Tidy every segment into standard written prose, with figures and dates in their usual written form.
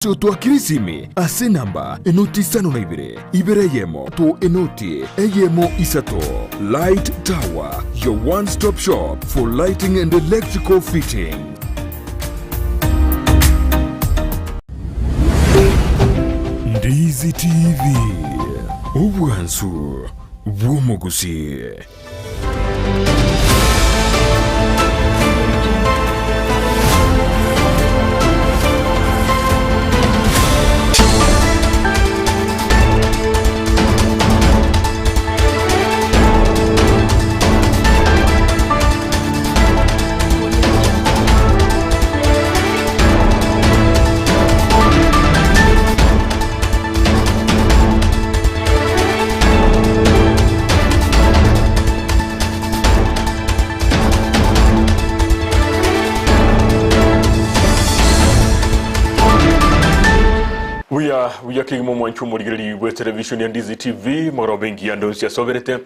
Totwakire esimi ase enamba enoti isano na ibere, ibere eyemo to enoti eyemo isato. Light Tower, your one stop shop for lighting and electrical fitting. Ndizi TV, obwansu bw'omogusii. Buya buya kegima omwanchi omorigereria bwe television ya Ndizi TV morobe engiya ndonsi asoberete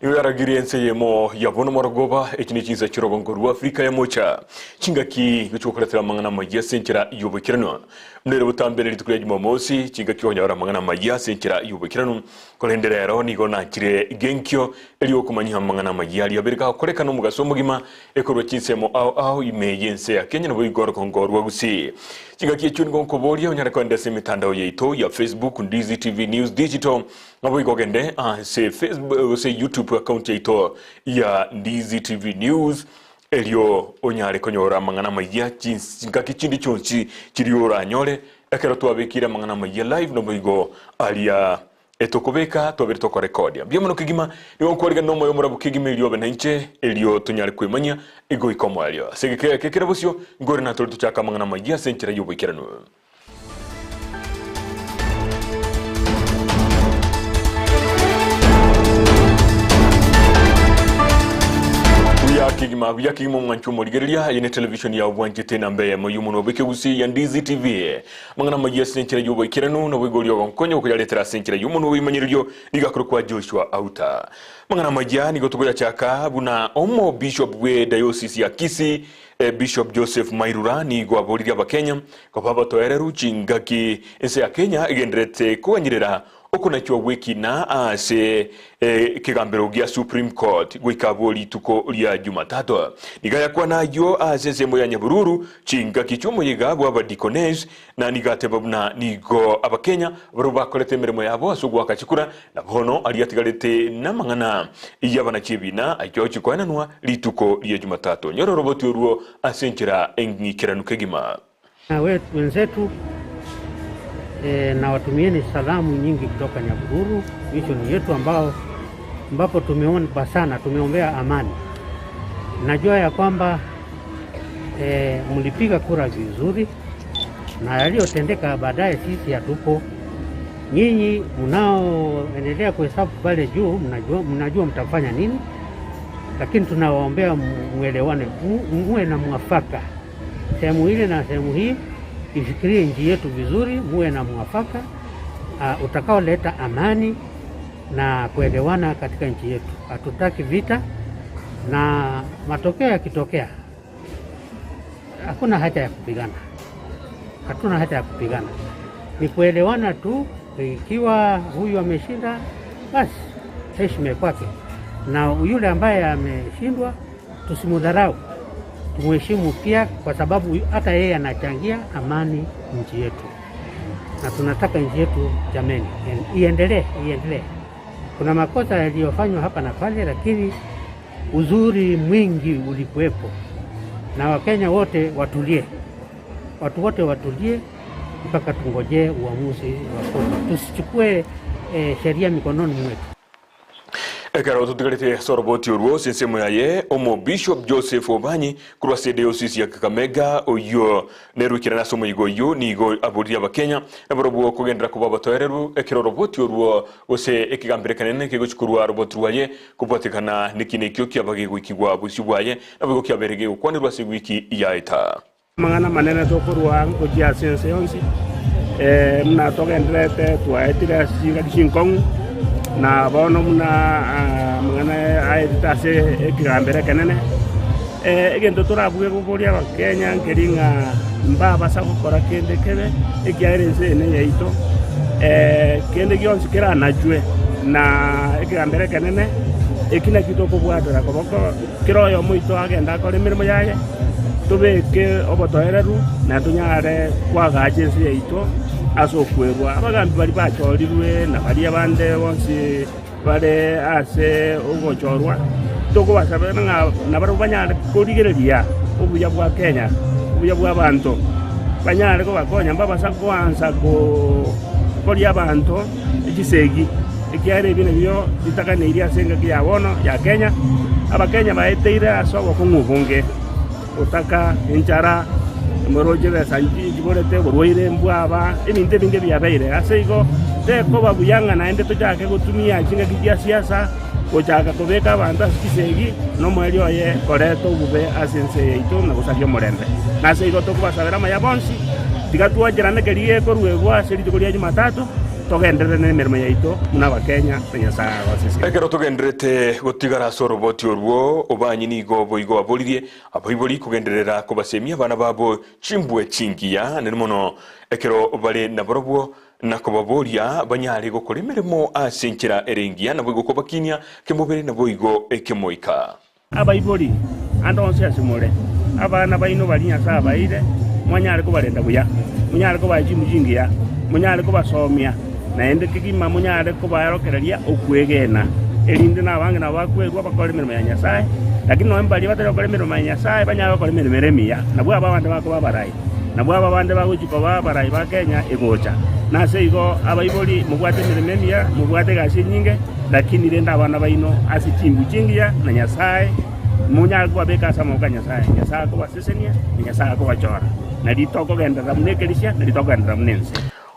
Nigo yaragirie ense eyemo ya bono morogoba, echi ne chinsa chi'orogongo rwa Afrika ya Mocha, chingaki gochia gokoretera amang'ana amayia ase enchera y'oboikeranu. Buna ere botambe ne rituko ria Jumamosi, chingaki okonyora amang'ana amayia ase enchera y'oboikeranu. Korende rero nigo nachire genkio erio okomanyia amang'ana amayia aria abere gakorekana omogaso omogima ekorwa chinsemo ao ao ime y'ense ya Kenya naboigo orogongo rwa Gusii. Chingaki echio nigo nkoboria onyare koenda ase emetandao yaito ya Facebook, Ndizi TV News Digital, Naboigo ogende ase Facebook gose YouTube account yaito ya Ndizi TV News erio onyare konyora amang'ana amayia chingaki chinde chionsi chiria oranyore ekero twabekire amang'ana amayia live naboigo aria etokobeka twabere tokorekodia. Mbuya mono kegima nigo nkwarigana nomoyo omorabu kegima erio obe nainche erio tonyare kwemanyia goika omoerio. Ase egeka eke kere bosio nkore natore tochake amang'ana amayia ase enchera y'oboikeranu. Buya kegima buya kegima omwanchi omorigereria eye ne television ya obwanchete enamba eyemo y'omonwa bw'ekegusi ya Ndizi TV mang'ana amayia ase enchera y'oboikeranu nabo igo oria ogonkonya okoyaretera ase enchera y'omonwa bw'ebimanyererio nigo akorokwa Joshua Auta mang'ana amayia nigo tokoyachaka buna omo bishop bwe diocese ya Kisii Bishop Joseph Mairura nigo aboririe Abakenya koba abatoereru chingaki ense ya Kenya egendererete koganyerera okonachwa gw'ekina ase ekegambero gia Supreme Court goika abwo rituko ria Jumatatu. Nigo ayakwana ayio ase ensemo ya Nyabururu chingaki chi'omoyega bw'abadikones na nigo ateba buna nigo Abakenya barabwo bakorete emeremo yabo ase ogoaka chikura na bono aria atigarete namang'ana y'abanachi ebina ayio agochia koenanwa rituko ria Jumatatu. Nyora oroboti orwo ase enchera eng'ikeranu kegima. Na wenzetu e, na watumieni salamu nyingi kutoka Nyabururu mission yetu ambao ambapo tumeomba sana, tumeombea amani. Najua ya kwamba e, mlipiga kura vizuri na yaliyotendeka baadaye sisi hatupo. Nyinyi mnaoendelea kuhesabu pale juu mnajua, mnajua mtafanya nini, lakini tunawaombea mwelewane, muwe na mwafaka sehemu ile na sehemu hii, ifikirie nchi yetu vizuri, muwe na mwafaka uh, utakaoleta amani na kuelewana katika nchi yetu. Hatutaki vita, na matokeo yakitokea, hakuna haja ya kupigana, hatuna haja ya kupigana, ni kuelewana tu. Ikiwa huyu ameshinda, basi heshima kwake, na yule ambaye ameshindwa tusimudharau, tumuheshimu pia, kwa sababu hata yeye anachangia amani nchi yetu, na tunataka nchi yetu jameni, iendelee, iendelee. Kuna makosa yaliyofanywa hapa na pale, lakini uzuri mwingi ulikuwepo, na Wakenya wote watulie, watu wote watulie mpaka tungojee uamuzi wa koti. Tusichukue eh, sheria mikononi mwetu. Ekero totigarete ase oroboti orwo ase ensemo yaye, Omobishop Joseph Obanyi korwa ase edayosisi ya Kakamega oyio nerwikirane ase omoyiga oyio nigo aboririe Abakenya nabarobwo kogenderera koba abatoereru ekero oroboti orwo gose ekegambero ekenene kegochia korwa roboti rwaye kobwatekana nekina ekio kiaba gegoikigwa bosio bwaye naboigo kiabeire gegokwanerwa ase ewiki yaeta. Amang'ana amanene tokorua gochia ase ense yonsi, buna togendererete twaetire ase chingaki chinkong'u, na bono buna amang'ana aetete ase ekegambero ekenene, egento torabuge koboria abakenya nkeri ng'a. Mbabasa gokora kende kebe, ekiagera ense eye neyaito. Kende gionsi keranachwe na ekegambero ekenene, eki nakio tokobwatera koboko, kera oyomo oito agende akore emeremo yaye, tobeke obotoereru na tonyare koagacha ense yaito ase okwerwa. Abagambi baria bachorirwe na baria bande bonsi bare ase ogochorwa, tokobasabera ng'a nabarabwo banyare korigereria obuya bwa Kenya, obuya bw'abanto, banyare kobakonya mbabasa koansa koria abanto chisegi, ekiagera ebi nabio bitaganeirie ase engaki ya bono ya Kenya. Abakenya baeteire ase obokong'u obonge, gotaka, enchara, omoroche ebesa nchiborete, oborwaire mbwaba, ebinto ebinge biabeire. Ase igo, tekoba buya ng'a naende tochake gotumia chingaki chia siasa gochaka kobeka abanto ase chisegi, na omoerio oye koreta obobe ase ense yaito na gosaria omorembe. Nase igo tokobasabera amaya bonsi, tiga twancherane keria gekoruegwa ase rituko ria Jumatatu, Togenderere nemeremo yaito buna Abakenya, na Nyasae agosesenie. Ekero togendererete gotigara ase oroboti orwo, obanyi nigo boigo baboririe abaibori kogenderera kobasemia abana babo chimbwe chingiya, naende mono ekero bare nabarobwo, na kobaboria banyare gokora emeremo ase enchera ere engiya, naboigo kobakinia kemobere naboigo ekemoika. Abaibori, ande onsi ase more, abana baino baria Nyasae abaeire, mwanyare kobarenda buya, monyare kobaa chimbu chingiya, monyare kobasomia, naende kegima monyare kobaerokereria okwegena, erinde nabange nabo bakwerua bakore emeremo ya Nyasae, lakini nonya mbaria batari gokora emeremo ya Nyasae banyare gokora emeremo ere emiya, nabwo aba abande bakoba abarai, nabwo aba abande bagochia koba abarai ba Kenya egocha. Nase igo abaibori, mobwate emeremo emiya, mobwate egasi enyinge. Lakini rende abana baino ase chimbu chingiya na Nyasae, monyare kobabeka ase amaboko a Nyasae, Nyasae akobasesenia, na Nyasae akobachora, na ritokogenderera buna ekerisia, na ritokogenderera buna ense.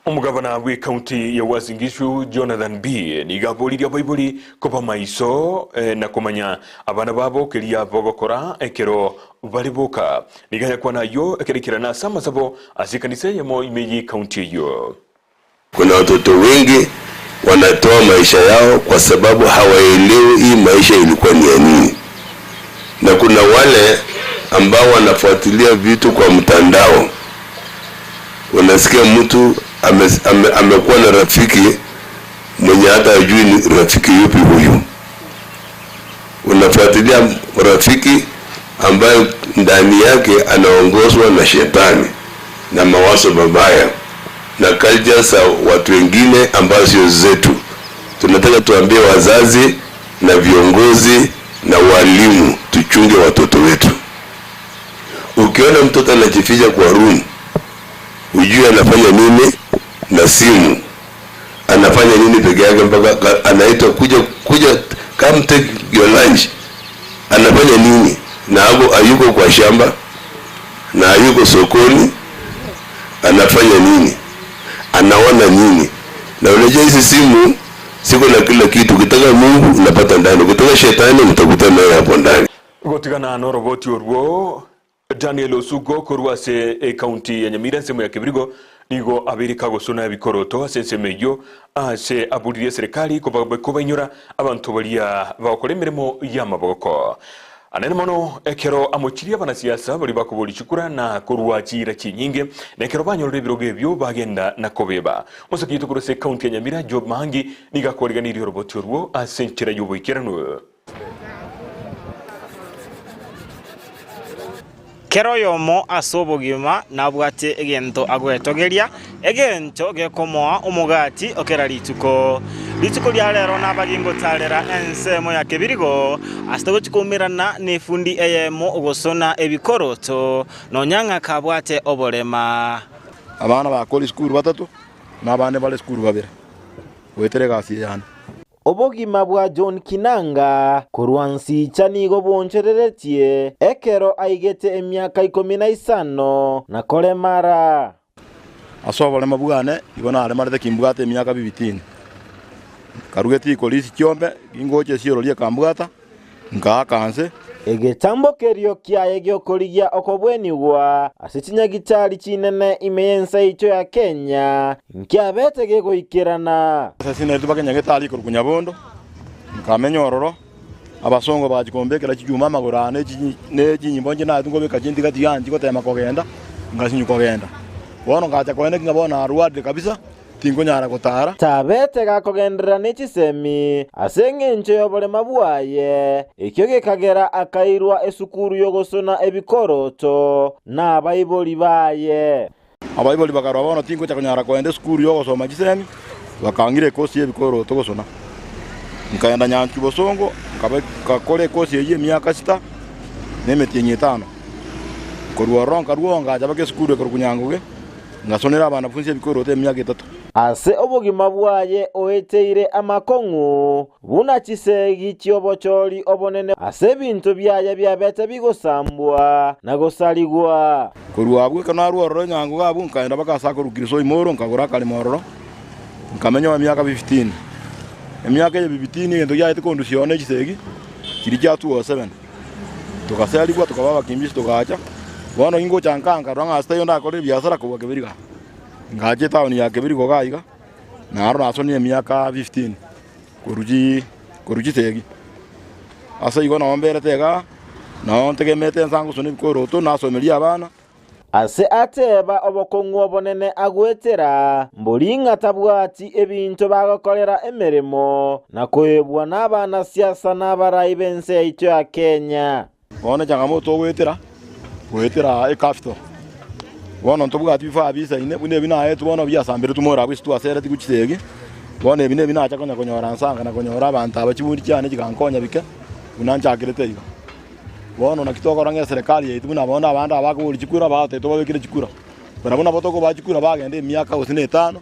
Omogabana bw'ecounty ya Uasin Gishu Jonathan Bii nigo aboririe abaibori koba maiso na komanya abana babo keria bagokora ekero bare boka. Nigo ayakwana ayio ekero aikerana ase amasabo ase ekanisa eyemo ime y'ecounty eyio. Kuna watoto wengi wanatoa maisha yao kwa sababu hawaelewi hii maisha ilikuwa ni ya nini, na kuna wale ambao wanafuatilia vitu kwa mtandao. Unasikia mtu ame, ame, amekuwa na rafiki mwenye hata hajui ni rafiki yupi huyu. Unafuatilia rafiki ambaye ndani yake anaongozwa na shetani na mawazo mabaya na culture za watu wengine ambayo sio zetu. Tunataka tuambie wazazi na viongozi na walimu tuchunge watoto wetu. Ukiona mtoto anajificha kwa room, ujue anafanya nini na simu, anafanya nini peke yake mpaka anaitwa kuja kuja, come take your lunch. Anafanya nini? Na hapo hayuko kwa shamba na hayuko sokoni, anafanya nini? Anaona nini? Na unajua hizi simu ziko na kila kitu. Ukitaka Mungu unapata ndani, ukitaka shetani mtakutana naye hapo ndani. Gotigana noroboti orwo, Daniel Osugo korwa ase ecounty ya Nyamira ensemo ya Kebirigo nigo abeire kagosona ebikoroto ase ensemo eyio ase aboririe eserekari kobainyora abanto baria bagokora emeremo y'amaboko. Anene mono ekero amochirie abanasiasa baria bakoboria chikura na korua chiira chinyinge, na ekero banyorire ebirogo ebio bagenda na kobeba. Omosake oito korwa ase ecounty ya Nyamira Job Mahangi nigo akwariganirie oroboti orwo ase enchera y'oboikeranu. Kera oyomo ase obogima nabwate egento agwetogeria, egento gekomoa omogati o kera rituko. Rituko ria rero nabagie ngotarera ensemo ya kebirigo, ase togochia koumerana nefundi eyemo ogosona ebikoroto, nonya ng'a kabwate oborema. Abana bakore esukuru batato, na abande bare esukuru babere, goetera egasi eye yane. Obogima bwa John Kinanga korwa Nsicha nigo bwonchoreretie ekero aigete emiaka ikomi na isano na koremara. Ase oboremo bwane igo naremarete kimbwate emiaka bibitini. Nkarugete ikorisi chiombe, gingocha esiororia ekambwata, nkaaka nse. Egetambo kerio kiaye gi'okorigia okobwenigwa ase chinyagitari chinene ime y'ense yaito ya Kenya nkiabete gegoikerana. Ase sinetu baka nyagetari korokwa Nyabondo, nkamenya ororo, abasongo bagachia kombekera chichuma amagoro aa ne chinyimbo inche naetwe nkobeka chintigati yane chigotema kogenda. Ngasinywa kogenda. Bono ngacha koeneki ng'a bono narwarire kabisa, tinkonyara gotara. Tabete gakogenderera ne chisemi ase engencho y'oborema bwaye, ekio gekagera akairwa esukuru y'ogosona ebikoroto nabaibori baye. Abaibori bakarora bono tingocha konyara kogenda esukuru y'ogosoma chisemi, bakang'ira ekosi y'ebikoroto gosona. Nkaenda Nyanchwa bosongo, nkabe nkakora ekosi eyio emiaka sita na emetienyi etano. Korwa ororo nkarua ngacha mpaka esukuru ekorokwa Nyangoge, ngasonera abanafunsi ebikoroto emiaka etato. Ase obogima bwaye oeteire amakong'u buna chisegi chi'obochori obonene ase ebinto biaye biabete bigosambwa na gosarigwa. Korwa abwo ekero narua ororo enyango abwo, nkaenda mpaka ase akorwa Kirisoimo oro, nkagora akarimo ororo, nkamenya oo emiaka fifteen. Emiaka eye fifteen egento giaete kondusia oo ne chisegi, chiria chia 207. Togaserigwa tokaba abakimbizi togacha, bono ingocha nka nkarora ng'a ase taiyo ndakore ebiasara kobua Kebiriga. Ngacha etown ya Kebiriga iga iga, naro nasonire emiaka fifteen korwa chi korwa chisegi. Ase igo nabo mberete igaa, nabo ntegemete nsa ngosona ebikoroto, nasomerie abana. Ase ateeba obokong'u obonene agwetera, mbori ng'a tabwati ebinto bagokorera emeremo na koebwa nabanasiasa na abarai b'ense yaito ya Kenya. Bono changamoto ogoetera, goetera ecapital. Bono ntobwati bifaa bisaine, buna ebi naetwe bono biasamberetwe morabwo ase twaseretigwe chisegi, bono ebi nebi nacha konya konyora nsanga na konyora abanto aba chibundi chiane chigankonya bike, buna nchakerete iga. Bono naki tokora ng'a eserekari yaito buna bono abande aba bakoboria chikura bagoteba tobabekere chikura. Barabwo nabo tokobaa chikura bagenda emiaka gose na etano,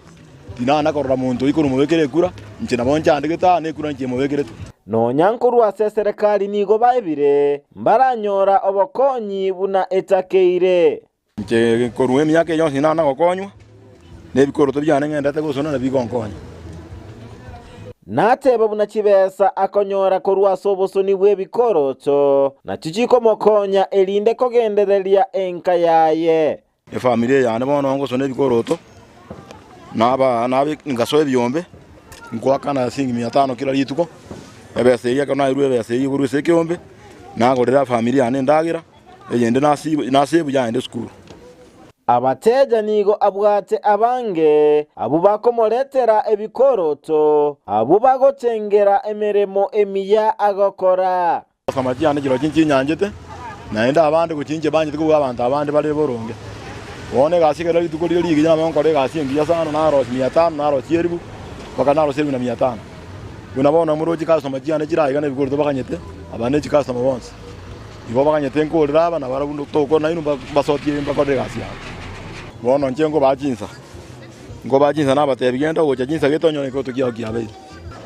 tinana korora monto oyio korwa mobekere ekura, inche nabo nchandegete aa na ekura inche emobekerete. Nonya nkorwa ase eserekari nigo baebire, mbaranyora obokonyi buna etakeire. Inche korwa emiaka eye yonsi nana gokonywa, na ebikoroto biane ng'endete gosona nabio bigonkonya. Natebe buna chibesa akonyora korwa ase obosoni bw'ebikoroto nachio chikomokonya erinde kogendereria enka yaye. Efamiri eye yane bono ngosona ebikoroto, naba nabe ngasoa ebiombe, nkoakana siringi mia tano kera rituko, ebesa eyio ekero nairwe ebesa eyio korwa ase ekeombe, nagorera efamiri yane endagera, eyende nasi nasave yaende esukuru. Abateja nigo abwate abange abwo bakomoretera ebikoroto, abwo bagochengera emeremo emiya agokora. Customer chiane chirochio nchinyanchete, naende abande gochia inche banchete kobua abanto abande bare boronge. Bono egasi ekero rituko rire rigiya nabo nkora egasi engiya sana, narosia mia tano, narosia elifu, mpaka narosia elifu na mia tano. Buna bono moroche chicustomer chiane chire aiga na ebikoroto baganyete, aba ne chicustomer bonsi. Igo baganyete nkorera aba nabarabwo tokora nainwe mbasotie mbakorere egasi yabo. Bono inche nkobaa chinsa, nkobaa chinsa nabatebi genda ogocha chinsa gete onyore ekoroto kiao kiabeire.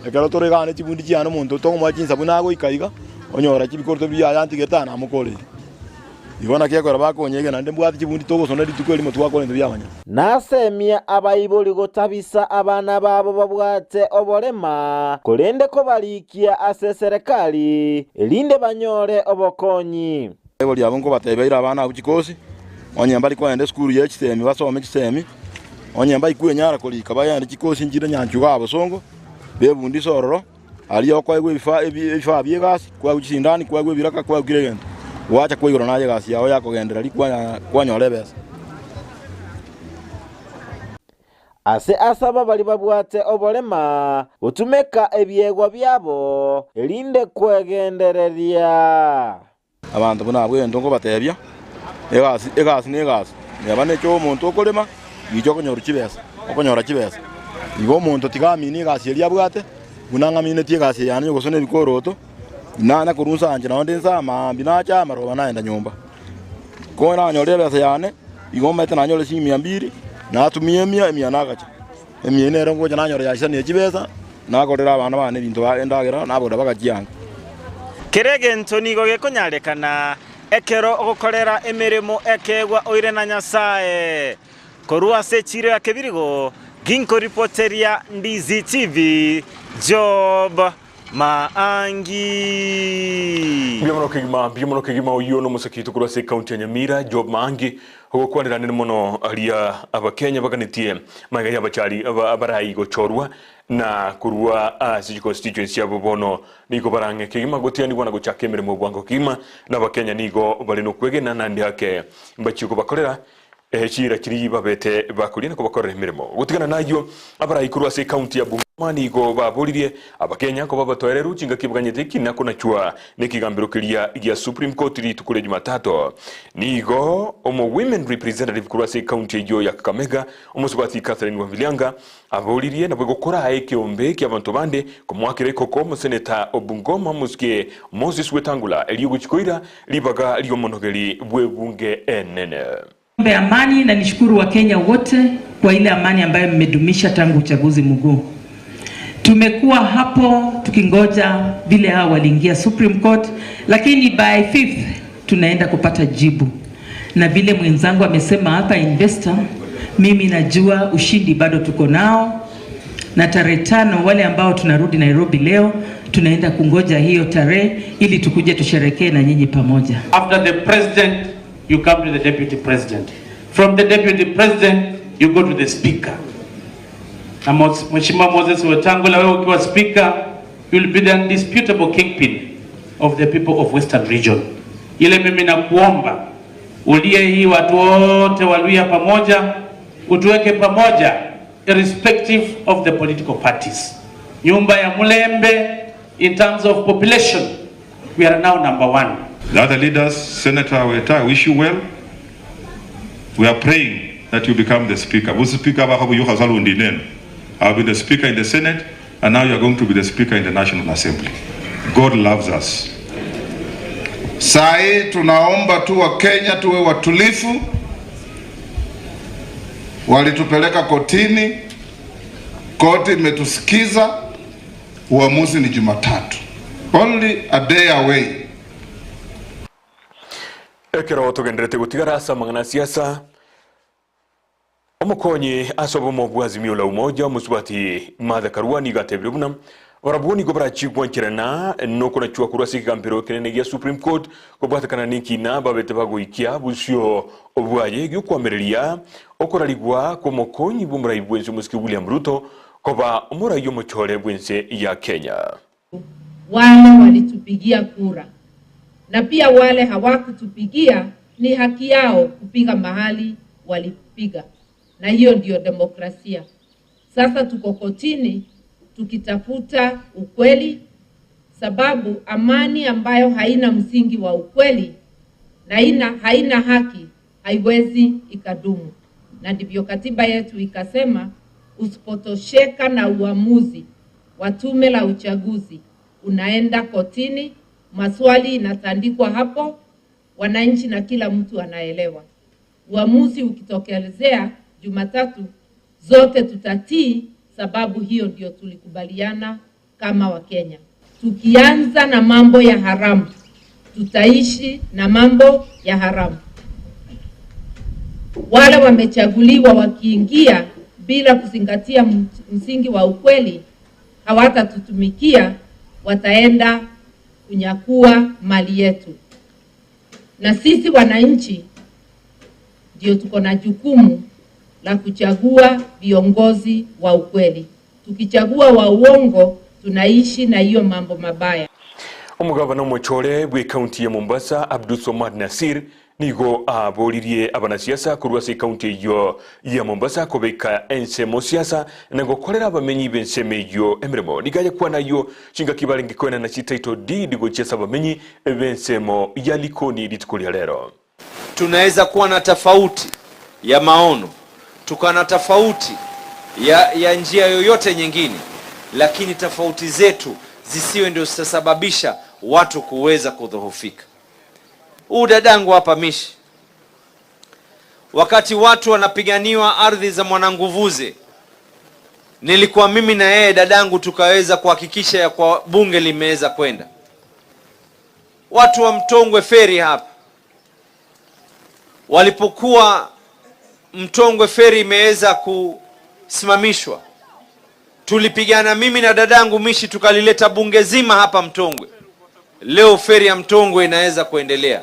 Ekero tore igaa ne chibundi chiane omonto tokomoa chinsa buna agoika iga, onyora chibikoroto biria ayantigete aa namokoreire. Igo naki ekero bakonyegena naende mbwate chibundi togosona rituko erimo twakora ebinto biamanyene. Nasemia abaibori gotabisa abana babo babwate oborema, korende kobarikia ase eserekari, erinde banyore obokonyi. Abaibori abwo nkobatebia ira abana abwo chikosi, onye mbari kogenda esukuru ye chisemi basome chisemi, onye mbaikwenyara korika bagende chikosi nchire nyanchwa igaa bosongo, bebundise ororo, aria okoegwa ebifaa ebi ebifaa bia egasi, kwaegwa chisindani, kwaegwa ebiraka, kwaegwa kera egento, gwacha kwaigora naye egasi yao yakogendereri kwanya kwanyora ebesa. Ase asaba baria babwate oborema gotumeka ebiegwa biabo, erinde kwegendereria. Abanto buna abwo egento nkobatebia, egasi egasi negasi, neba neche omonto okorema, gicha okonyora chibesa, okonyora chibesa. Igo omonto tiga amine egasi eria abwate, buna ng'aminetie egasi eye yane ya ogosona ebikoroto, nanya korwa nsa inche nonye nde nsa maambia nacha amaroba naenda nyomba. Ko nanyore ebesa yane, igo omanyete nanyore chiringi mia mbiri, natumia emia, emia nagacha. Emia eyio nere ngocha nanyora yaisanire chibesa, nagorera abana bane ebinto ba endagera, nabagorera bagachianga. Kera egento nigo gekonyarekana ekero ogokorera emeremo ekeegwa oire na Nyasae. Korwa ase echiiro ya kebirigo, ginkoripoteria Ndizi TV, Job Maangi. Mbuya mono kegima, mbuya mono kegima oyio nomosaki oito korwa ase ecounty ya Nyamira, Job Maangi, ogokwanera nere mono aria abakenya baganetie magega y'abachari aba abarai gochorwa na korwa ase chiconstituency chiabo bono nigo barang'e kegima gotianigwa na gochaka emeremo bwango kegima na abakenya nigo bare nokwegena naende ake mbachie kobakorera. Chiira chiria babete bakoria na kobakorera emeremo. Gotigana nayio, abarai korwa ase ekaunti ya Bungoma nigo baboririe Abakenya koba abatoereru chingaki baganyete ekina konachwa nekegambero keria gia Supreme Court rituko ria Jumatatu. Nigo omo Women Representative korwa ase ekaunti eyio ya Kakamega, omosubati Catherine Wambilianga, aboririe naboigo koraa ekeombe kiabanto bande komoakera ekoko omoseneta o Bungoma Mosike Moses Wetangula erio gochia koira ribaga riomonogeri bw'ebunge enene. Niombe amani na nishukuru Wakenya wote kwa ile amani ambayo mmedumisha tangu uchaguzi mkuu. Tumekuwa hapo tukingoja vile hao waliingia Supreme Court, lakini by 5th tunaenda kupata jibu, na vile mwenzangu amesema hapa investor, mimi najua ushindi bado tuko nao, na tarehe 5 wale ambao tunarudi Nairobi leo tunaenda kungoja hiyo tarehe ili tukuje tusherekee na nyinyi pamoja. After the president, you come to the deputy president. From the deputy president, you go to the speaker. Na Mheshimiwa Moses Wetangula, wewe ukiwa speaker, you will be the undisputable kingpin of the people of Western Region. Ile mimi nakuomba ulie hii watu wote Waluhya pamoja, utuweke pamoja irrespective of the political parties. Nyumba ya Mulembe in terms of population, we are now number one. The other leaders, Senator Weta, I wish you well. We are praying that you become the speaker. Busi speaker I'll be the speaker in the Senate, and now you are going to be the speaker in the National Assembly. God loves us. Saa hii tunaomba tu Wakenya tuwe watulifu. Walitupeleka kotini, koti imetusikiza, uamuzi ni Jumatatu. Only a day away. Ekero togenderete gotigara ase amang'ana a siasa, omokonyi ase obomo bwa Azimio la Umoja omosubati Martha Karua nigo atebire buna barabwo nigo barachie gwancherana nokonachwa korwa ase ekegambero ekenene gia Supreme Court kobwatekana nekina babete bagoikia bosio bwaye giokwamereria okorarigwa kw'omokonyi bw'omorai bwense omosike William Ruto koba omorai omochore bwense ya Kenya. Wale walitupigia kura na pia wale hawakutupigia, ni haki yao kupiga mahali walipiga, na hiyo ndio demokrasia. Sasa tuko kotini tukitafuta ukweli, sababu amani ambayo haina msingi wa ukweli na haina haki haiwezi ikadumu, na ndivyo katiba yetu ikasema, usipotosheka na uamuzi wa tume la uchaguzi unaenda kotini, maswali inatandikwa hapo, wananchi na kila mtu anaelewa. Uamuzi ukitokelezea Jumatatu, zote tutatii, sababu hiyo ndio tulikubaliana kama Wakenya. Tukianza na mambo ya haramu, tutaishi na mambo ya haramu. Wale wamechaguliwa wakiingia bila kuzingatia msingi wa ukweli, hawatatutumikia, wataenda kunyakua mali yetu. Na sisi wananchi ndio tuko na jukumu la kuchagua viongozi wa ukweli. Tukichagua wa uongo, tunaishi na hiyo mambo mabaya. Omogabana omochore bw'ekaunti ya Mombasa Abdulswamad Nassir nigo aboririe abanasiasa korwa ase ekaunti eyio ya Mombasa kobeka ensemo siasa na gokorera abamenyi b'ensemo eyio emeremo. Nigo ayakwana ayio chingaki barenge koenana chititle deed gochia ase abamenyi b'ensemo ya Likoni rituko ria rero. Tunaweza kuwa na tofauti ya maono, tukawa na tofauti ya njia yoyote nyingine, lakini tofauti zetu zisiwe ndio zitasababisha watu kuweza kudhoofika. Huu dadangu hapa Mishi, wakati watu wanapiganiwa ardhi za Mwananguvuze, nilikuwa mimi na yeye dadangu tukaweza kuhakikisha ya kwa bunge limeweza kwenda. Watu wa Mtongwe Feri hapa walipokuwa Mtongwe Feri imeweza kusimamishwa, tulipigana mimi na dadangu Mishi tukalileta bunge zima hapa Mtongwe. Leo feri ya Mtongwe inaweza kuendelea.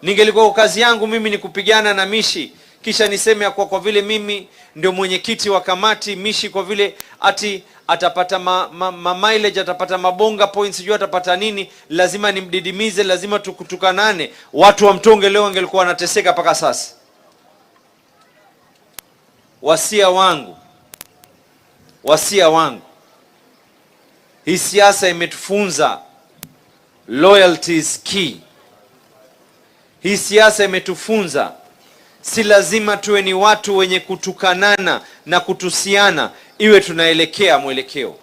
Ningelikuwa kazi yangu mimi ni kupigana na Mishi kisha niseme ya kwa vile mimi ndio mwenyekiti wa kamati Mishi, kwa vile ati atapata ma mileage, atapata mabonga points, sijui atapata nini, lazima nimdidimize, lazima tukutukanane. Watu wa Mtongwe leo wangelikuwa wanateseka mpaka sasa. Wasia wangu, wasia wangu, hii siasa imetufunza loyalty is key. Hii siasa imetufunza si lazima tuwe ni watu wenye kutukanana na kutusiana, iwe tunaelekea mwelekeo.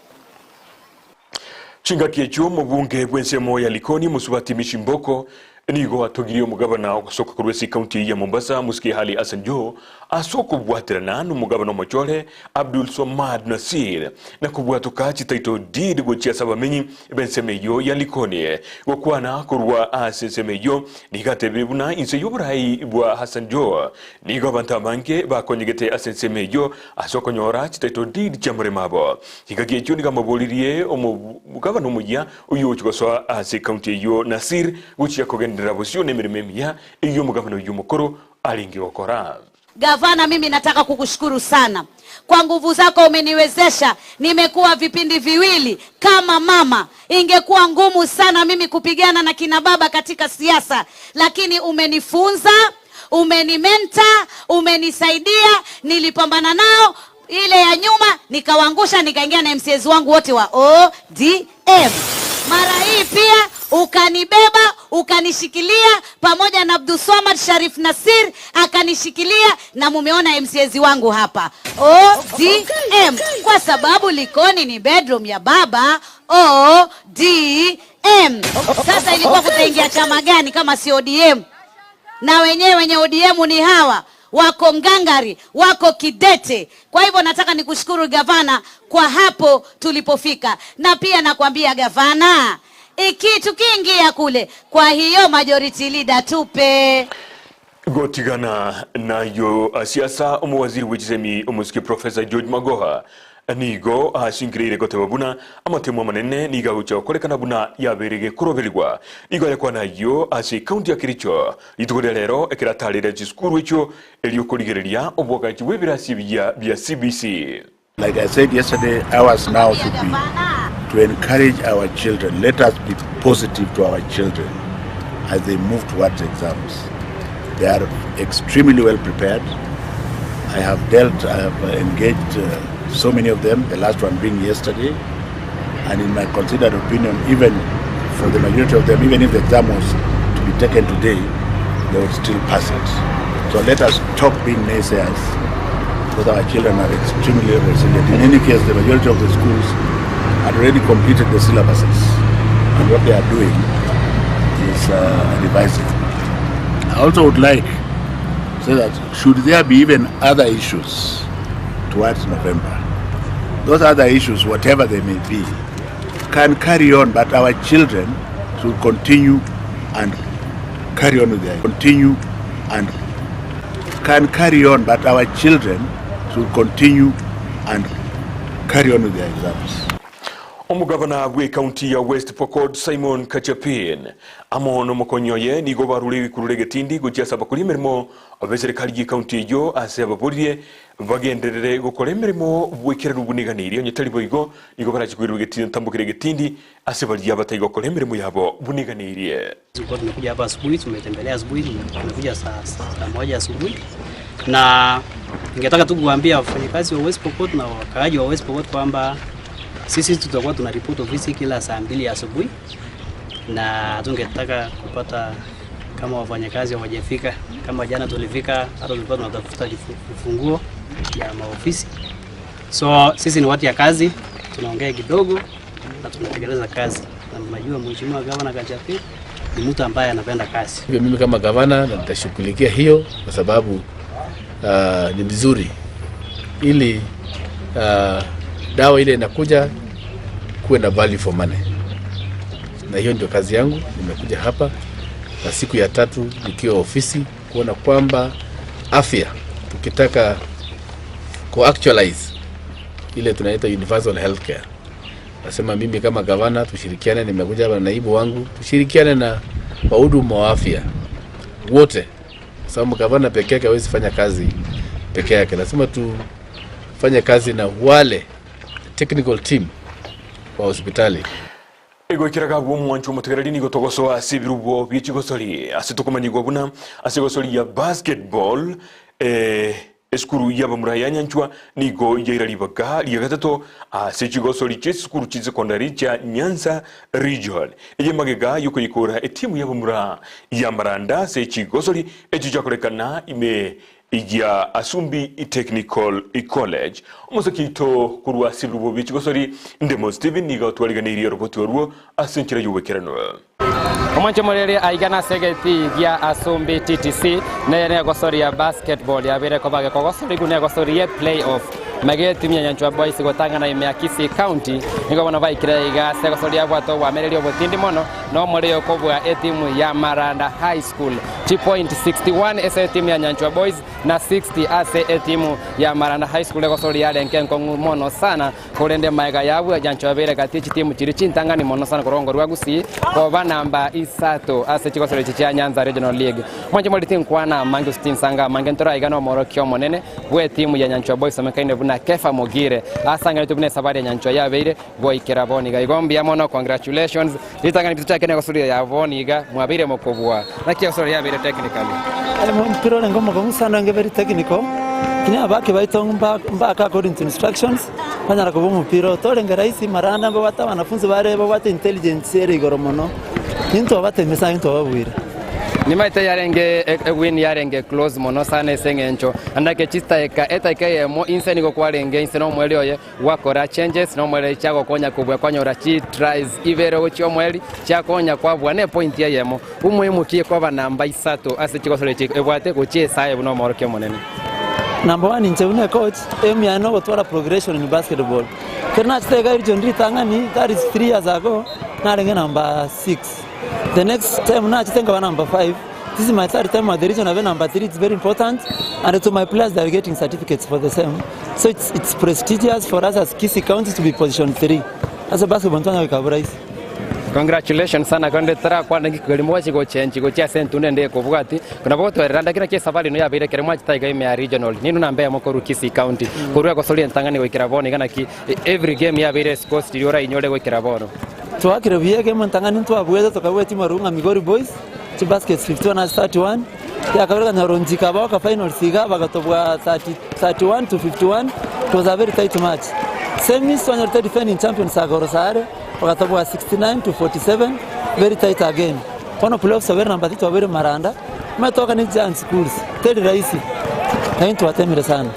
Chingaki echio omobunge bw'ensemo ya Likoni Mosubati Mishi Mboko nigo atogirie omogabana ogosoka korwa ase ekaunti eyio ya Mombasa Mosike Ali Hassan Joho ase okobwaterana nomogabana omochore Abdul Swamad Nassir na kobwatoka chititle deed gochia ase abamenyi b'ensemo eyio ya Likoni. Gokwana korwa ase ensemo eyio nigo atebire buna inse y'oborai bwa Hassan Joho nigo abanto abange bakonyegete ase ensemo eyio ase okonyora chititle deed chi'amaremo abo. Chingaki echio nigo amoboririe omogabana omoyia oyio ogochia gosoa ase ekaunti eyio Nasir gochia kogenderera bosio nemeremo emiya eyio omogabana oyio omokoro arenge gokora. Gavana, mimi nataka kukushukuru sana kwa nguvu zako umeniwezesha, nimekuwa vipindi viwili kama mama. Ingekuwa ngumu sana mimi kupigana na kina baba katika siasa, lakini umenifunza, umenimenta, umenisaidia, nilipambana nao ile ya nyuma nikawaangusha, nikaingia na MCAs wangu wote wa ODM. Mara hii pia ukanibeba ukanishikilia, pamoja na Abdulswamad Sharif Nassir akanishikilia, na mumeona MCAs wangu hapa ODM, kwa sababu Likoni ni bedroom ya baba ODM. Sasa ilikuwa kutaingia chama gani kama si ODM? Na wenyewe wenye ODM ni hawa wako ngangari, wako kidete. Kwa hivyo nataka nikushukuru gavana kwa hapo tulipofika, na pia nakwambia gavana, iki tukiingia kule, kwa hiyo majority leader tupe. Gotigana nayo siasa omowaziri bw'echisemi omosike Professor George Magoha nigo asinkireire goteba buna amatemo amanene nigo agocha gokorekana buna yabeire gekoroberigwa. Nigo ayakwana ayio ase ekaunti ya Kericho rituko ria rero ekero atarire chisukuru echio erio korigereria obwagachi bw'ebirasi ebiya bia CBC. Like I said yesterday, ours now should be to encourage our children. Let us be positive to our children as they move towards exams. They are extremely well prepared. I have dealt, I have engaged so many of them, the last one being yesterday. And in my considered opinion, even for the majority of them, even if the exam was to be taken today, they would still pass it. So let us stop being naysayers, because our children are extremely resilient. In any case, the majority of the schools had already completed the syllabuses, and what they are doing is revising. I also would like to say that should there be even other issues towards November, those other issues, whatever they may be, can carry on, but our children should continue and carry on with their continue and can carry on, but our children should continue and carry on with their exams. Omogavana bw'ecounty ya West Pokot Simon Kachapin amo nomokonyi oye nigo barure ebikurura egetindi gochia ase abakori emeremo b'eserekari y'ecounty eyio ase ababoririe bagenderere gokora emeremo bw'ekerero buniganirie onye tari boigo nigo barache koirwa egetindi ntambokere egetindi ase baria batari gokora emeremo yabo buniganirie. Tulikuwa tumekuja hapa asubuhi, tumetembelea asubuhi, tumekuja saa, saa moja asubuhi, na ningetaka tu kuambia wafanyakazi wa West Pokot na wakaaji wa West Pokot kwamba sisi tutakuwa tuna report ofisi kila saa mbili asubuhi, na tungetaka kupata kama wafanyakazi hawajafika. Kama jana tulifika, hata tulikuwa tunatafuta vifunguo ya maofisi. So sisi ni watu ya kazi, tunaongea kidogo na tunatekeleza kazi, na mnajua Mheshimiwa Gavana Kachapin ni mtu ambaye anapenda kazi. Hivyo mimi kama gavana na nitashughulikia hiyo kwa sababu ni mzuri ili dawa ile inakuja kuwe na value for money, na hiyo ndio kazi yangu. Nimekuja hapa na siku ya tatu nikiwa ofisi kuona kwamba afya tukitaka ku actualize ile tunaita universal healthcare, nasema mimi kama gavana tushirikiane, nimekuja hapa na naibu wangu, tushirikiane na wahudumu wa afya wote, kwa sababu gavana peke yake hawezi fanya kazi peke yake, lazima tufanye kazi na wale technical team wa hospitali. Egoikera gabwo omwancho omotegereri nigo togosoa ase ebirubo bie chigosori ase tokomanyigwa buna ase egosori ya basketball eh, Esukuru y'abamura ya Nyanchwa nigo yaira ribaga ria gatato ase chigosori chi'esukuru chi'esekondari chia Nyanza Region. Eye magega y'okoyekora etimu y'abamura ya Maranda ase chigosori echio chiakorekana ime ya Asumbi Technical College. Omosaki oito korwa ase ebirubo bie chigosori Ndemo Stephen nigo atwariganeirie oroboti orwo ase enchera y'oboikeranu. Omwanche omoreri aiga nase egetii gia Asumbi TTC neye negosori ya basketball yabeire koba gekogosorigwa negosori ye play off mega etimu ya Nyanchwa Boys gotang'ana ime ya Kisii County nigo bono baikire aiga ase egosori yabwate obwamereri obotindi mono na omoreri okobua etimu ya Maranda High School chipoint 61 ase etimu ya Nyanchwa Boys na 60 ase etimu ya Maranda High School egosori yarenge enkong'u mono sana Korende magega y'abwo nyancha yabeire gati ye chitimu chiria chintang'ani mono sana korwa ngorwa Gusii koba namba isato ase chigosero echi chia Nyanza Regional League. Mwanche more tinkwana amange gose tinsanga amange ntoraiga nomorokia omonene bw'etimu ya Nyanchwa Boys omekaine buna Kefa Mogire asangeretwe buna esabari ya Nyanchwa yabeire goikera bono iga. Igo mbuya mono congratulations ritang'ani bituchake negosuria ya bono iga mwabeire mokobua. Naki egosura yabeire technically? Omopira orenge omokong'u sana orenge very technical, lakini abaki baito mbaka according to instructions. Banyara koba omopira oo torenge rahisi maranda mbabwate abanafunzi bare babwate intelligence ere igoro mono, nintwabatemia sana intwababuire. Nimaete yarenge ewin yarenge close mono sana ase eng'encho andake chitaeka etaika eyemo inse nigo kwarenge inse na omweri oye gwakora changes na omweri chiagokonya kobua kwanyora chi tries ibere gochia omweri chiakonya kwabua ne point eyemo umuhimu ki koba namba isato ase chigosori echi ebwate gochia esaye buna omorokia omonene. Number one inche buna ecoach, aim yane nogotwara progression in basketball. Ekero nachete iga region ritang'ani, that is 3 years ago, narenge number 6. The next time nachete nkaba number 5, this is my third time at the region nabe number 3, it's very important and to my players they are getting certificates for the same. So it's, it's prestigious for us as Kisii County to be position 3. Ase basketball ntwanya goika borahisi. Congratulations sana korende torakwane ng'iki keri mwachi gochenchi gochia ase entunda ende ekobwati nabo gotwerera ndaki naki esafari eno yabeire ekero mwachete iga ime ya regional ninwe namba eyemo korwa Kisii county korwa egosoria entang'ani goikera bono iga naki every game yabeire scores chiria orainyore goikera bono. Twakire buya egame entang'ani ntwabuete tokabua timu aroro ng'a Migori Boys chi baskets 51 ase 31 yakabere kanyora Onjika abaoka finals iga bagatobua 30 31 to 51 it was a very tight match. Semis twanyorete defending champions Agoro Sare. Bagatobua 69 to 47 very tight again. Bono playoffs twabere number 3 twabere Maranda. Omanyete ne giant schools teri rahisi lakini twatemire sana.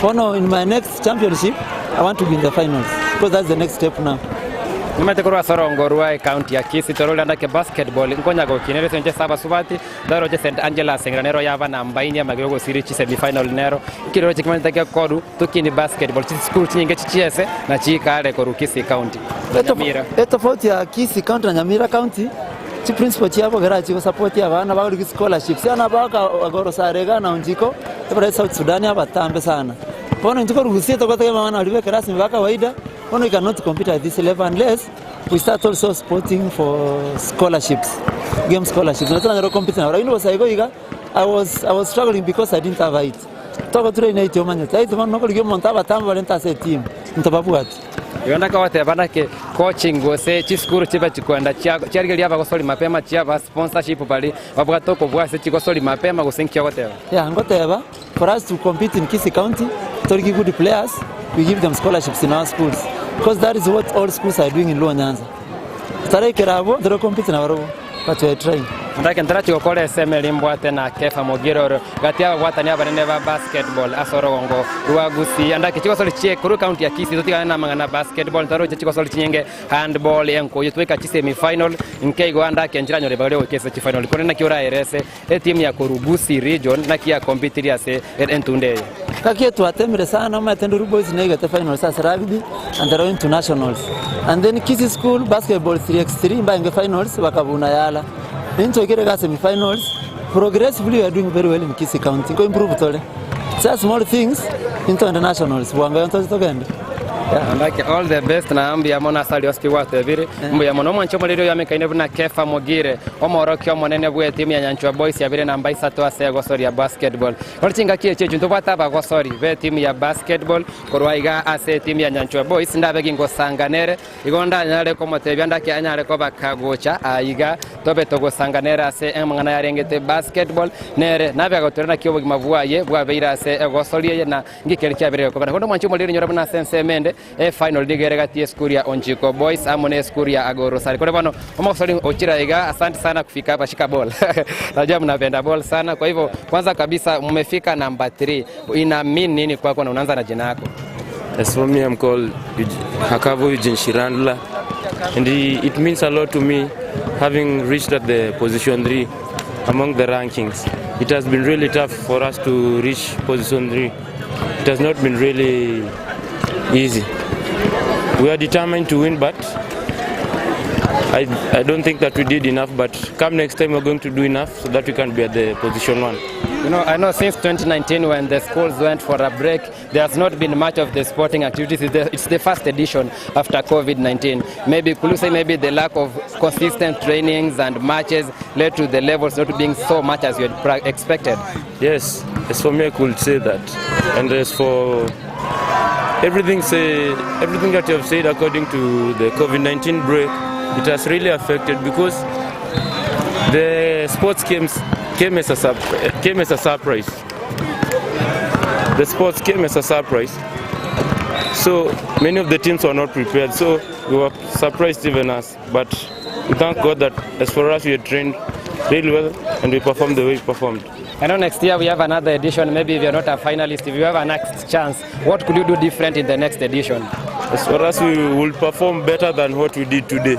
Bono in my next championship I want to be in the finals because that's the next step now. Nimanyete korwa ase orongo rwa ecounty ya Kisii torore ande ake basketball nkonya gokinera ase engencho ase abasubati ndoroche St Angela's eng'ina nero yaba namba inye amagega ogosiri chi semi final nero ekeroche kimanyete gekoru Tokini basketball chisukuru chinyinge chichiese na chikare korwa Kisii County na Nyamira. Etofauti ya Kisii County na Nyamira County, chiprinciple chiabo ekero chigosupport abana bagorigwe scholarships, abana bagoro sare iga na Onjiko, ebare South Sudan abatambe sana. Bono intwe korwa Gusii togotegemea abana baria ba ekerasi ba kawaida, bono we cannot compete at this level unless we start also supporting for scholarships, game scholarships, nabo toranyare gocompete nabo. Lakini bosa igo iga, I was, I was struggling because I didn't have height. Togotura inwe intwe omanyete, aye bono nokorigia omonto abatambe barente ase etimu, ntobabwati. Igo ndakogoteba naki coaching gose chisukuru chibe chikoenda chiarigeria abagosori mapema chiaba sponsorship baria babwate okobua ase chigosori mapema gose nki ogoteba? Yeah, ngoteba for us to compete in Kisii County, torigie good players, we give them scholarships in our schools because that is what all schools are doing in Luo Nyanza. Totaraikera abwo, ntore compete nabarobwo. But we are trying. Ndake ntarachi gokora esemo eria mbwate na Kefa Mogire oro gati y'ababwatani abanene ba basketball ase orogongo rwa Gusii. Andake chigosori chie korwa ekaunti ya Kisii totigane namang'ana a basketball ntaroche chigosori chinyinge handball enkoyo twaika chisemi final nkeigo andake nchiranyore ribaga ria goika ase chifinal korende naki oraerese etimu ya korwa Gusii region naki yakompitirie ase entunda eye. Gaki twatemire sana omanyete Nduru Boys negete finals ase rugby and they are going to nationals and then Kisii School basketball 3x3 mbaenge finals bakabuna yala intwaikire iga semi finals progressively we are doing very well in Kisii County nko improve tore just small things intogende nationals bwango igo ntoche togende. Andake all the best na mbuya mono ase aria onsi gwatebire. Mbuya mono omwanche omoreri oyo amekaine buna Kefa Mogire, omworokia omonene bw'etimu ya Nyanchwa Boys yabire namba isato ase egosoria basketball. Bono chingaki echi echi ntobwate abagosori b'etimu ya basketball korwa iga ase etimu ya Nyanchwa Boys ndabe gingosanga nere igo ndanyare komotebia ndake anyare koba kagocha aiga tobe togosanga nere ase amang'ana yarengete basketball nere nabe agotoria naki obogima bwaye bwabeire ase egosori eye na Nki keria kiabeire gekobera? Korende omwanchi omoriri nyora buna ase ensemo ende, efinal nigo ere gati y'esukuru ya Onjiko Boys amo n'esukuru ya Agorosari. Korende bono omogosori ochire aiga, asante sana kufika hapa, shika ball. Najua mnapenda ball sana, kwa hivyo kwanza kabisa mmefika number 3. Ina mean nini kwako na unaanza na jina yako? As for me, I'm called Hakavo Eugene Shirandula, and it means a lot to me having reached at the position 3 among the rankings. It has been really tough for us to reach position 3. It has not been really easy. We are determined to win, but I, I don't think that we did enough. But come next time, we're going to do enough so that we can be at the position 1. You know, I know since 2019 when the schools went for a break, there has not been much of the sporting activities. It's the, it's the first edition after COVID-19. Maybe, could you say maybe the lack of consistent trainings and matches led to the levels not being so much as you had expected? Yes, as for me, I could say that. And as for everything, say, everything that you have said according to the COVID-19 break, it has really affected because the sports came, came, as, a, came as a surprise. The sports came as a surprise. So many of the teams were not prepared. So we were surprised even us. But we thank God that as for us, we had trained really well and we performed the way we performed. I know next year we have another edition. Maybe if you're not a finalist, if you have a next chance, what could you do different in the next edition? As for us, we will perform better than what we did today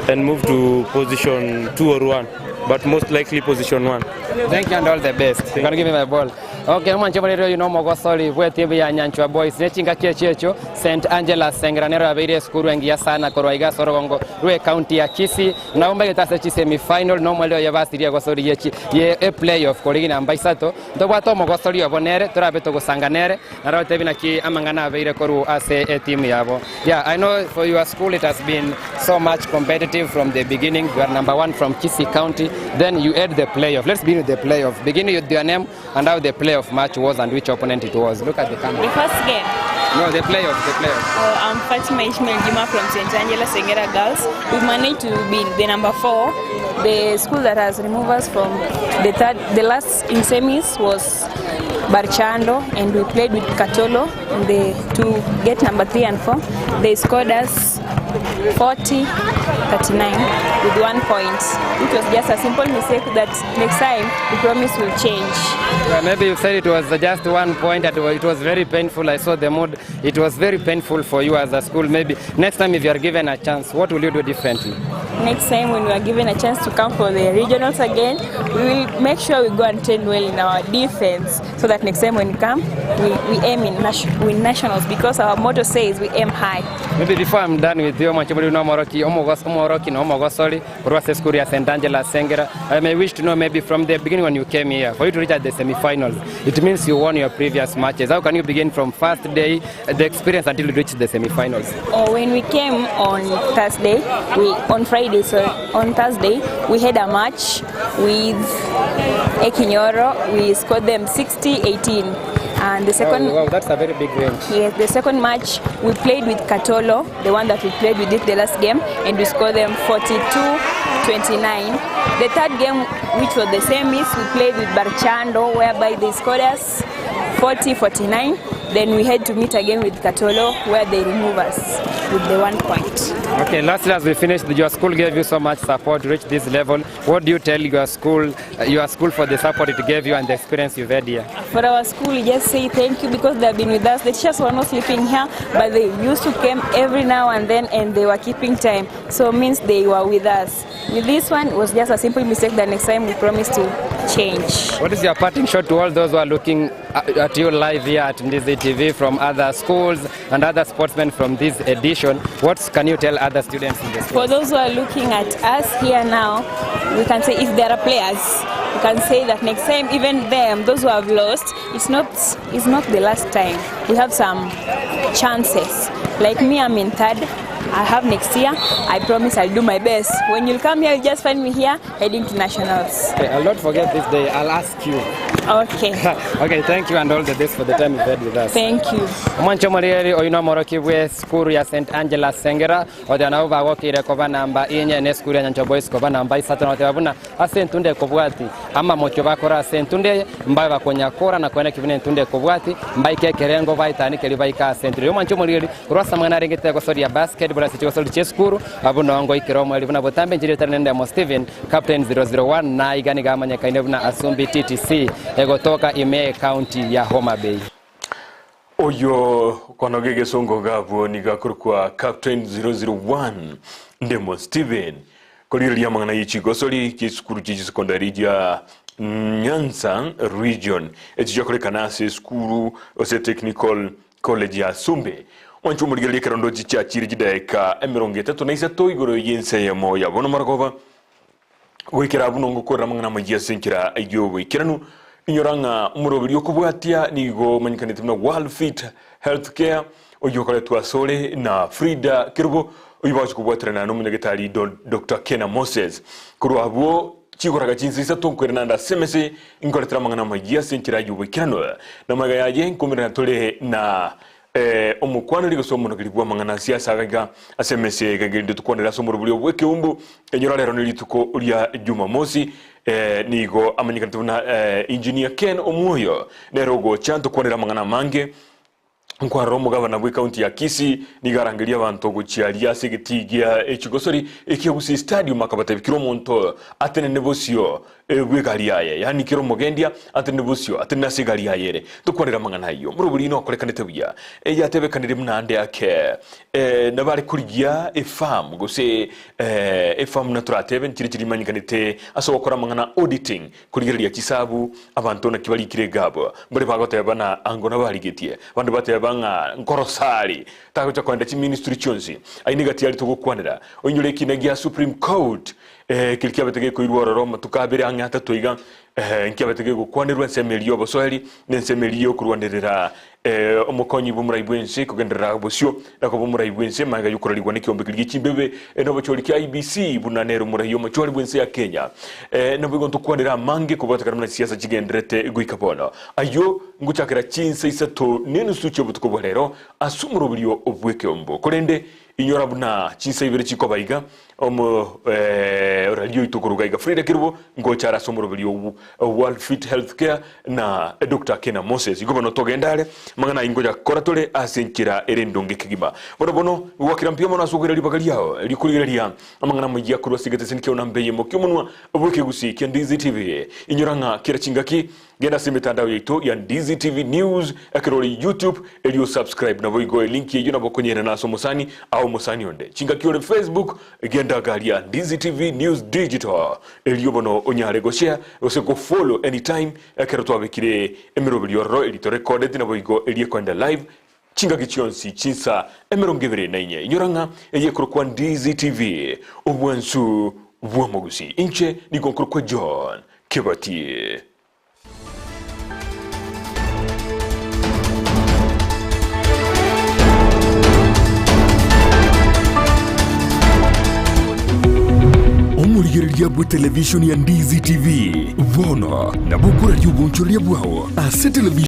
and move to position 2 or 1, but most likely position 1. Thank you and all the best. You're gonna give me my ball. Okay, mwanche morero yuno mogosori bwe ya Nyanchwa Boys nechinga chiecho St Angela Sengranero abeire esukuru engiya sana korwa iga sorogongo rwe county ya Kisii naomba getase chi semi final no mweleo yabasirie gosori yechi ye e playoff korigi namba isato ntobwate omogosori obo nere torabe togosanga nere narotebi naki amang'ana abeire koru ase etimu yabo. Yeah, I know for your school it has been so much competitive from the beginning. You are number one from Kisii County. Then you add the playoff. Let's begin with the playoff. Begin with your name and how the playoff match was and which opponent it was. Look at the camera. The first game. No, the playoff, the playoff. Oh, I'm Fatima Ishmael Juma from St. Angela Sengera Girls. We managed to be the number 4. The school that has removed us from the third, the last in semis was Barchando, and we played with Katolo in the, to get number 3 and 4. They scored us 40-39 with 1 point, which was just a simple mistake that next time we promise will change. Well, maybe you said it was just 1 point, that it was very painful. I saw the mood. It was very painful for you as a school. Maybe next time if you are given a chance, what will you do differently? Next time when we are given a chance to come for the regionals again, we will make sure we go and train well in our defense so that next time when we come, we, we aim in win nationals, because our motto says we aim high. Maybe before I'm done with you, Mwachibuli no Moroki, Omoroki no Omogosori, Kurwase School ya St. Angela Sengera. I may wish to know maybe from the beginning when you came here, for you to reach at the semi-finals, it means you won your previous matches. How can you begin from first day, the experience until you reach the semi-finals? Oh, when we came on Thursday, we on Friday, so on Thursday, we had a match with Ekinyoro. We scored them 60-18. And the second, Oh, wow, that's a very big range. Yes, the second match we played with Katolo, the one that we played with it the last game, and we scored them 42-29. The third game, which was the semis, we played with Barchando, whereby they scored us 40-49. Then we had to meet again with Katolo, where they remove us with the 1 point. Okay, lastly, as we finish, your school gave you so much support to reach this level. What do you tell your school, your school for the support it gave you and the experience you've had here? For our school, we just say thank you because they have been with us. The teachers were not sleeping here, but they used to come every now and then, and they were keeping time. So it means they were with us. With this one, it was just a simple mistake that next time we promise to change. What is your parting shot to all those who are looking at you live here at Ndizi TV from other schools and other sportsmen from this edition? What can you tell other students in the school? For those who are looking at us here now, we can say if there are players, we can say that next time, even them, those who have lost, it's not, it's not the last time. We have some chances. Like me I'm in third, I have next year, I promise I'll do my best. When you'll come here, you'll just find me here heading to nationals. Okay, I'll not forget this day. I'll ask you. Okay. Okay, thank you and all the best for the time you've had with us. Thank you. Omwanche omoreri oyo nomorokia bwe esukuru ya St Angela Sengera oteba nabo bagokeire koba namba inye ne esukuru ya Nyanchwa Boys koba namba isato na goteba buna ase entunda ekobwati amamochio bakore ase entunda eye mbabe bakonyakora na koenda ki buna entunda ekobwati mbaike ekerengo baetane keria baike ase entunda eye. Omwanche omoreri korwa ase amang'ana arengete egosoria basketball ase chigosori chi'esukuru abwo noo ngoikera omoreri buna botambe enchera etari nendemo Stephen Captain 001 na iga nigo amanyekaine buna Asumbi TTC egotoka ime y'ecounty ya Homa Bay. Oyo konoga egesongo gabwo nigo akorokwa Captain 001 Ndemo Stephen. Korigereria amang'ana ye chigosori chi'esukuru chie chisecondary chia Nyanza Region echi chiakorekana ase esukuru gose Technical College ya Sumbe. Mwanche omorigereria ekero ndochi chiachire chidaeka 36 igoro y'ense eyemo ya bono marogoba, goikera abwo nongokorera amang'ana amayia ase enchera y'oboikeranu. Inyora ng'a omoroberi okobwatia nigo omanyekanete buna World Fit Health Care, oyio okoretwa asore na Frida Kerubo, oyio bagochia kobwaterana nomonyagetari Doctor Kena Moses. Korwa abwo chigoraga chinsa isato nkoirana ande ase emese inkoretera amang'ana amayia ase enchera y'oboikeranu. Na magega yaye nkomerana tore na Omokwaneri gose omonogeri bw'amang'ana ase ase agaiga ase emesa eye erinde tokwanere ase omorobori obo bw'ekeumbu. Enyora rero ne rituko ria Jumamosi, nigo amanyekanete buna Engineer Ken Omwoyo nere ogocha ntokwanere amang'ana amange. Nkwarora omogabana bw'ecounty ya Kisii nigo arangeria abanto gochia aria ase egetii gia echigosori ekia Gusii Stadium akabatebia kera omonto atenene bosio bw'egari yaye, yaani kera omogendia atenene bosio, atenene ase egari yaye ere. Tokwanere amang'ana ayio. Morobori nokorekanete buya, yatebekanire buna ande ake nabare korigia efarm gose efarm buna toratebe nchire chirimanykanete ase ogokora amang'ana auditing, korigereria chisabu abanto naki barikire egabo. Mbare bagoteba na ango nabarigetie, abande bateba ng'a nkorosari tagocha koenda chiministry chionsi. Ayio negati aria togokwanera. Oinyore ekina gia Supreme Court Keria kiabete gekoirwa ororo amatuko abere ang'e atato iga, nkiabete gegokwanerwa ensemo eria y'obosoeri, na ensemo eria y'okorwanerera omokonyi bw'omorai bw'ense kogenderera bosio, na koba omorai bw'ense magega y'okorarigwa nekiombe keria gie chimbebe na obochori kia IEBC, buna nere omorai omochori bw'ense ya Kenya. Naboigo ntokwanere amange kobwatekana buna chisiasa chigendererete goika bono. Ayio ngochakera chinsa isato nenusu chi'obotuko bwa rero ase omoroberio bw'ekeombo. Korende Inyora buna chinsa ibere chikoba iga, omo oraria oito koruga iga Frida Kerubo ngocha are ase omoroberi o World Fit Health Care na Doctor Kena Moses. Igo bono togende are, amang'ana ayio ngocha kora tore ase enchera ere endonge kegima. Bono bono gwakera mbuya mono ase okoira ribaga riao riokorigereria amang'ana amayia korwa ase egeteseni kiao namba eyemo ki'omonwa bw'ekegusii kia Ndizi TV. Inyora ng'a kera chingaki Genda ase emetandao yaito ya Ndizi TV News ekero ore YouTube erio osubscribe naboigo elink eyio nabo okonyerana ase omosani ao omosani onde. Chingaki ore Facebook genda garia Ndizi TV News Digital erio bono onyare goshare gose gofollow anytime ekero twabekire emeroberi ororo eri torecordeti naboigo eri ekoenda live chingaki chionsi chinsa 24. Inyora ng'a eye ekorokwa Ndizi TV obwansu bw'omogusii. Inche nigo nkorokwa John Kebati. Omorigereria bwe televishoni ya Ndizi TV bono nabo okoraria obonchoreria bwao ase televishoni.